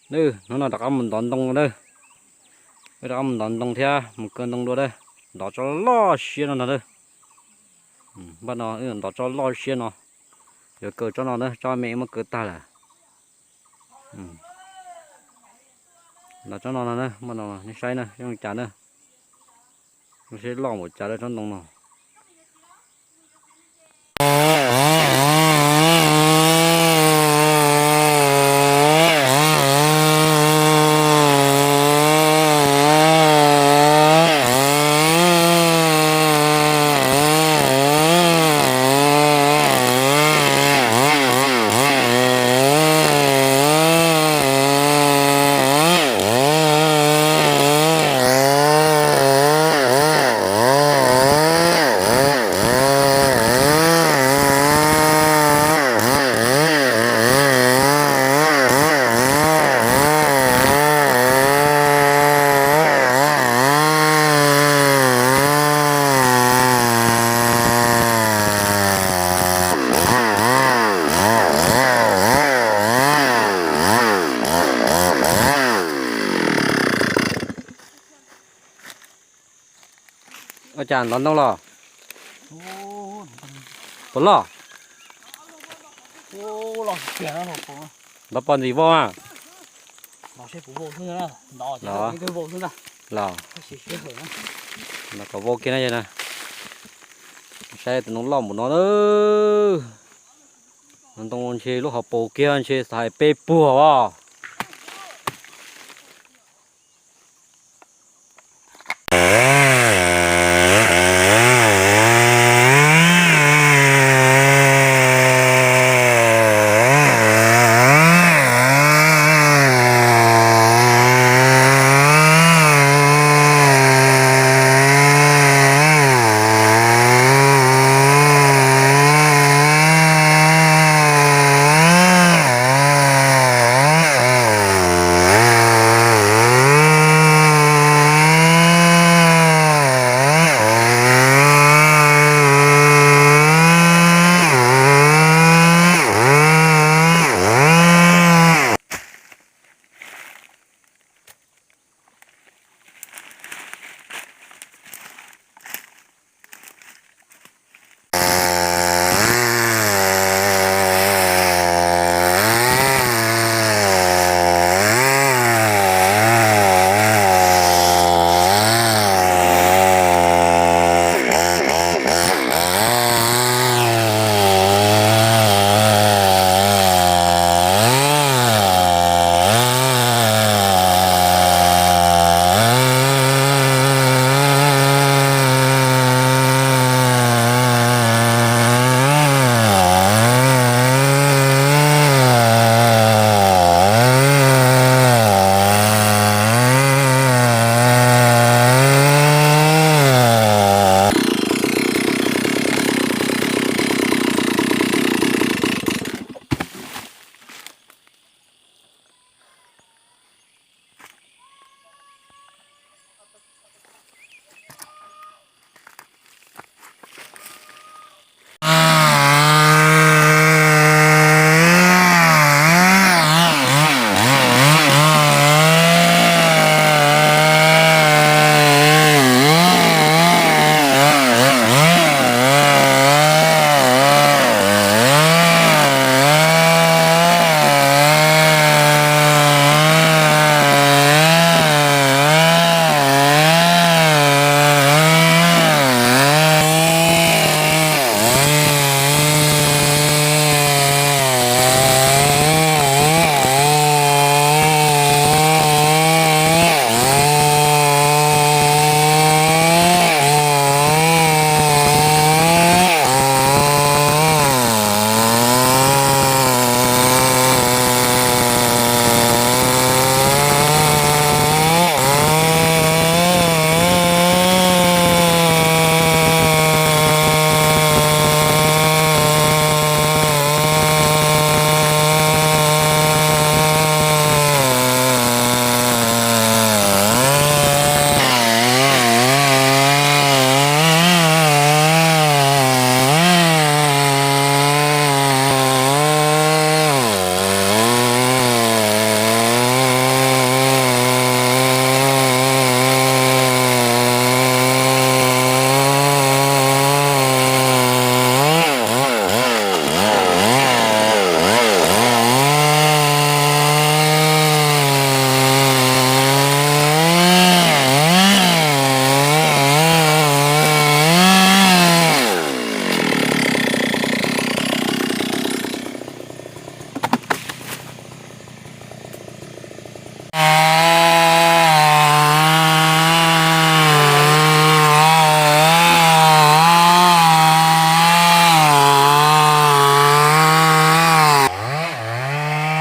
Hnub no rov qab mus ntov ntoo na. Wb rov qab mus ntov ntoo thiab mus kaw ntoo dua na. Ntov tsob loj siab no ntag na. Npaj no wb ntov tsob loj siab no. Yuav kaw tsob no na, tsob me muab kaw tag lawm. Ntov tsob no no na, npaj no nej saib na, zoo li cas na. Saib loj npaum cas lawm tsob ntoo no. Ua cas ntov ntoo los? Puas loj? Ntov poj ntxim vau a. Los, los kom vau kiag na yog na. Saib tus ntoo loj npaum no na. Ntoo ntshe lub hauv paus kiag ntshe xav hais peb puag os.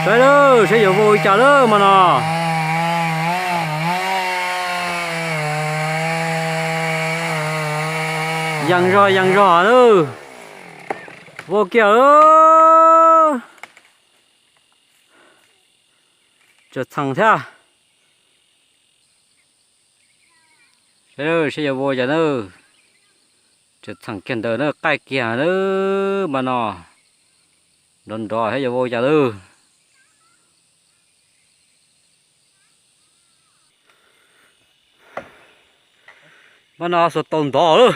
Saib lawm, saib yuav vau li cas lawm mas no. Yees zog yees zog lawm. Vau kiag lawm. Tseem txheem thiab. Saib yuav vau cas na. Tseem txheem kiag ntawd na, qaij kiag na mas no. Nrov nrov thiab yuav vau cas lawm. Mas no xuas tau ntov lawm.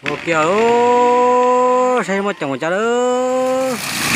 Vau kiag, saib muaj coom cas lawm.